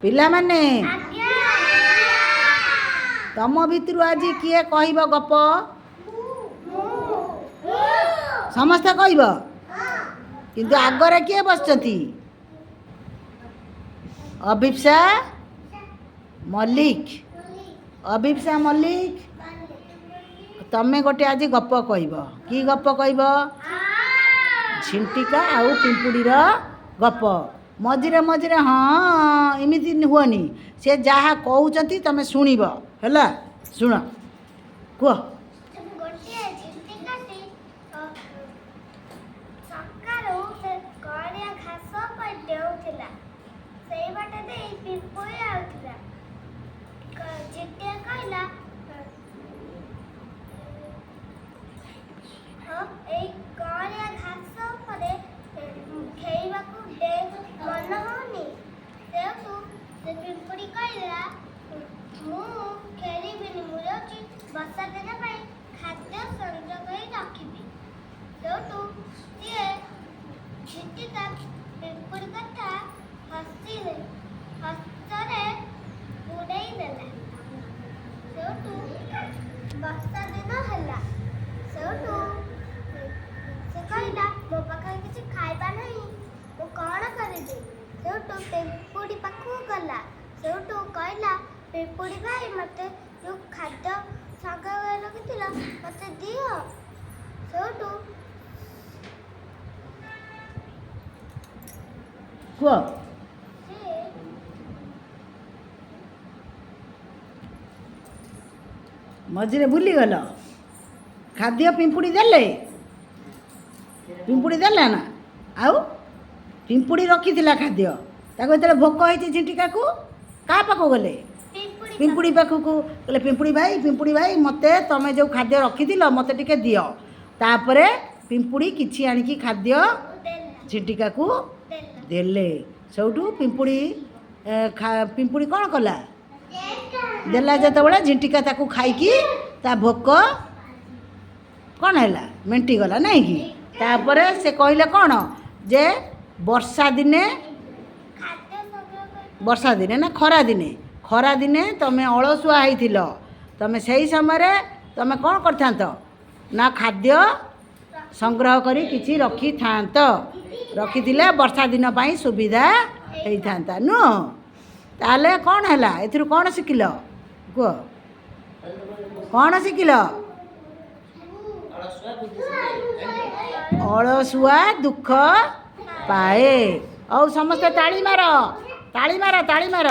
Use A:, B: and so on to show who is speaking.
A: ପିଲାମାନେ, ତମ ଭିତରୁ ଆଜି କିଏ କହିବ ଗପ? ସମସ୍ତେ କହିବ, କିନ୍ତୁ ଆଗରେ କିଏ ବସିଛନ୍ତି? ଅଭିପ୍ସା ମଲ୍ଲିକ। ଅଭିପ୍ସା ମଲ୍ଲିକ, ତମେ ଗୋଟେ ଆଜି ଗପ କହିବ। କି ଗପ କହିବ? ଝିଣ୍ଟିକା ଆଉ ପିମ୍ପୁଡ଼ିର ଗପ। ମଝିରେ ମଝିରେ ହଁ ଏମିତି ହୁଅନି, ସେ ଯାହା କହୁଛନ୍ତି ତମେ ଶୁଣିବ, ହେଲା? ଶୁଣ, କୁହ।
B: ଗୋଟିଏ ଝିଣ୍ଟିକାଟି ସକାଳୁ ସେ କଅଁଳିଆ ଘାସ ଉପରେ ଡେଉଁଥିଲା। ସେଇ ବାଟ ଦେଇ ପିମ୍ପୁଡ଼ି ଆଉଥିଲା। ଝିଣ୍ଟିକା କହିଲା, ହଁ, ଏଇ କଅଁଳିଆ ଘାସ ଉପରେ ଖେଳିବାକୁ ମନ ହଉନି। ସେଇଠୁ ସେ ପିମ୍ପୁଡ଼ି କହିଲା, ମୁଁ ଖେଳିବିନି, ମୁଁ ଯାଉଛି ବର୍ଷା ଦିନ ପାଇଁ ଖାଦ୍ୟ ସଂଗ୍ରହ କରି ରଖିବି। ସେଇଠୁ ସିଏ ଝିଣ୍ଟିକା ପିମ୍ପୁଡ଼ି କଥା ହସିଲେ, ହସରେ ଉଡ଼େଇ ଦେଲା। ସେଇଠୁ ବର୍ଷା ଦିନ ହେଲା। ସେଇଠୁ ସେ କହିଲା, ମୋ ପାଖରେ କିଛି ଖାଇବା ନାହିଁ, ମୁଁ କ'ଣ କରିବି? ସେଇଠୁ ପିମ୍ପୁଡ଼ି ପାଖକୁ ଗଲା। ସେଇଠୁ କହିଲା, ପିମ୍ପୁଡ଼ି ଭାଇ, ମୋତେ ଯେଉଁ ଖାଦ୍ୟ ସଂଗ୍ରହ କରି ରଖିଥିଲ ମୋତେ ଦିଅ। ସେଇଠୁ
A: କୁହ।
B: ସେ
A: ମଝିରେ ଭୁଲିଗଲ। ଖାଦ୍ୟ ପିମ୍ପୁଡ଼ି ଦେଲେ? ପିମ୍ପୁଡ଼ି ଦେଲା ନା? ଆଉ ପିମ୍ପୁଡ଼ି ରଖିଥିଲା ଖାଦ୍ୟ, ତାକୁ ଯେତେବେଳେ ଭୋକ ହେଇଛି ଝିଣ୍ଟିକାକୁ, କାହା ପାଖକୁ ଗଲେ?
B: ପିମ୍ପୁଡ଼ି।
A: ପିମ୍ପୁଡ଼ି ପାଖକୁ କହିଲେ, ପିମ୍ପୁଡ଼ି ଭାଇ, ପିମ୍ପୁଡ଼ି ଭାଇ, ମୋତେ ତମେ ଯେଉଁ ଖାଦ୍ୟ ରଖିଥିଲ ମୋତେ ଟିକେ ଦିଅ। ତାପରେ ପିମ୍ପୁଡ଼ି କିଛି ଆଣିକି ଖାଦ୍ୟ
B: ଦେଲା।
A: ଝିଣ୍ଟିକାକୁ
B: ଦେଲା।
A: ଦେଲେ। ସେଇଠୁ ପିମ୍ପୁଡ଼ି ପିମ୍ପୁଡ଼ି କ'ଣ କଲା? ଦେଲା ଯେତେବେଳେ, ଝିଣ୍ଟିକା ତାକୁ ଖାଇକି ତା ଭୋକ କ'ଣ ହେଲା? ମେଣ୍ଟିଗଲା, ନାଇଁ କି? ତାପରେ ସେ କହିଲେ କ'ଣ ଯେ ବର୍ଷା ଦିନେ
B: ଖାଦ୍ୟ ସଂଗ୍ରହ କରି
A: ବର୍ଷା ଦିନେ ନା ଖରା ଦିନେ? ଖରା ଦିନେ ତମେ ଅଳସୁଆ ହେଇଥିଲ, ତମେ ସେଇ ସମୟରେ ତମେ କ'ଣ କରିଥାନ୍ତ ନା ଖାଦ୍ୟ ସଂଗ୍ରହ କରି କିଛି ରଖିଥାନ୍ତ। ରଖିଥିଲେ ବର୍ଷା ଦିନ ପାଇଁ ସୁବିଧା ହେଇଥାନ୍ତା, ନୁହଁ? ତାହେଲେ କ'ଣ ହେଲା? ଏଥିରୁ କ'ଣ ଶିଖିଲ କୁହ? କ'ଣ ଶିଖିଲ? ଅଳସୁଆ ଦୁଃଖ ପାଏ। ଆଉ ସମସ୍ତେ ତାଳି ମାର, ତାଳି ମାର, ତାଳି ମାର।